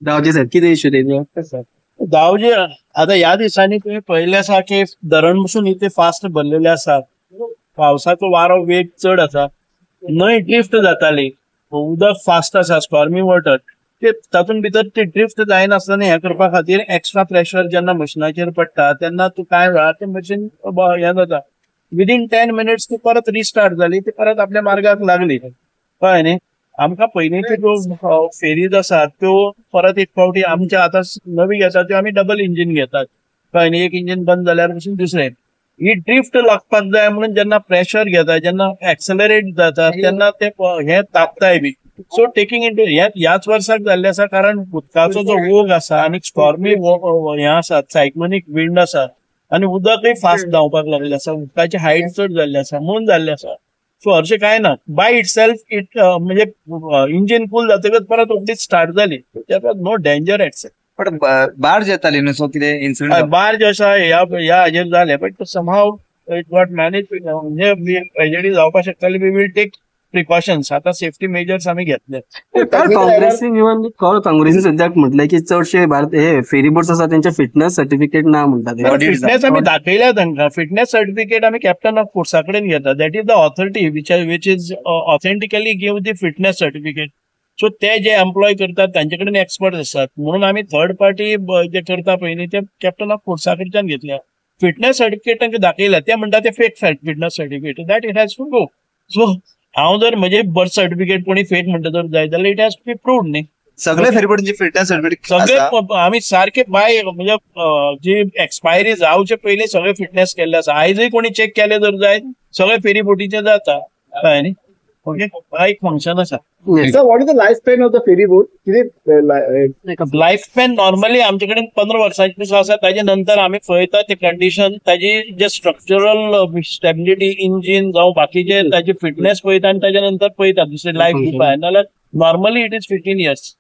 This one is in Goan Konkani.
दावजे सर, कितें इश्यू तेजो? दावजे आता ह्या दिसांनी तुमी पळयल्लें आसा की धरण पसून इतले फास्ट भरलेले आसा. पावसाचो वारो वेग चड आसा, न्हंय ड्रिफ्ट जाताली, उदक फास्ट आसा, स्टॉर्मी वॉटर, ते तातूंत भितर ते ड्रिफ्ट जायनासतना हें करपा खातीर एक्स्ट्रा प्रेशर जेन्ना मशिनाचेर पडटा तेन्ना तूं कांय वेळार तें मशीन हें जाता. विदीन 10 मिनिट्स ती परत रिस्टार्ट जाली, ती परत आपल्या मार्गाक लागली. कळ्ळें न्ही? आमकां पयलींच्यो ज्यो फेरीज आसात त्यो परत एक फावटी आमच्या आतां नवी घेतात त्यो आमी डबल इंजीन घेतात. कळ्ळें न्ही? एक इंजीन बंद जाल्यार पसून दुसरें. ही ड्रिफ्ट लागपाक जाय म्हणून जेन्ना प्रेशर घेता, जेन्ना एक्सलरेट जाता तेन्ना ते हे तापताय बी. सो टेकिंग इन टू ह्याच वर्साक जाल्लें आसा, कारण उदकाचो जो ओग आसा आनी स्टॉर्मी हें आसा, सायक्लोनीक विंड आसा आनी उदकय फास्ट धांवपाक लागलें आसा, उदकाची हायट चड जाल्ली आसा म्हणून जाल्लें आसा. सो हरशें कांय ना, बाय it self it म्हणजे इंजीन फूल जातकच परत रोखडीच स्टार्ट जाली. No danger at self. But barge येताली न्हू, सो कितें इन्सिडंट? बार्ज आसा ह्या ह्या हाजेर जालें, but somehow it got manage. म्हणजे ट्रेजेडी जावपाक शकताली. We will take precautions. आतां सेफ्टी मेजर्स आमी घेतले. काँग्रेसीन इवन काँग्रेसीन सद्याक म्हटलें की चडशे भारत हे फेरी बोट्स आसा तेंचे फिटनेस सर्टिफिकेट ना म्हणटा ते. Audit fitness आमी दाखयल्या तांकां. फिटनेस सर्टिफिकेट आमी कॅप्टन ऑफ फोर्सा कडेन घेता. That is the authority which is authentically give the fitness certificate. So ते जे एम्प्लॉय करतात तांचे कडेन एक्सपर्ट आसात म्हणून आमी थर्ड पार्टी जे करता पळय न्ही, ते कॅप्टन ऑफ फोर्सा कडच्यान घेतल्या. फिटनेस सर्टिफिकेट तांकां दाखयल्या, ते म्हणटा ते fake fitness certificate, that it has to go. So हांव जर म्हजे बर्थ सर्टिफिकेट कोणी फेक म्हणटा जर जाय जाल्यार it has to be proved न्ही. सगळे फेरीबोटींची फिटनेस सर्टिफिकेट सगळे आमी सारखे बाय म्हणजे जी एक्सपायरी जावचे पयलीं सगळे फिटनेस केल्ले आसा. आयजूय कोणी चेक केले जर जाय सगळे फेरी बोटीचे जाता. कळ्ळें न्ही? ओके, एक फंक्शन आसा. Sir, what is the life span of the ferry boat? कितें लायफ स्पॅन नॉर्मली आमचे कडेन 15 वर्सांची आसा. ताजे नंतर आमी पळयता ते कंडिशन, ताजी जे स्ट्रक्चरल स्टेबिलिटी, इंजीन जावं बाकीचे ताजी फिटनेस पळयता आनी ताजे नंतर पळयता दुसरे लायफ दिवपा. नाल्यार normally it is 15 years.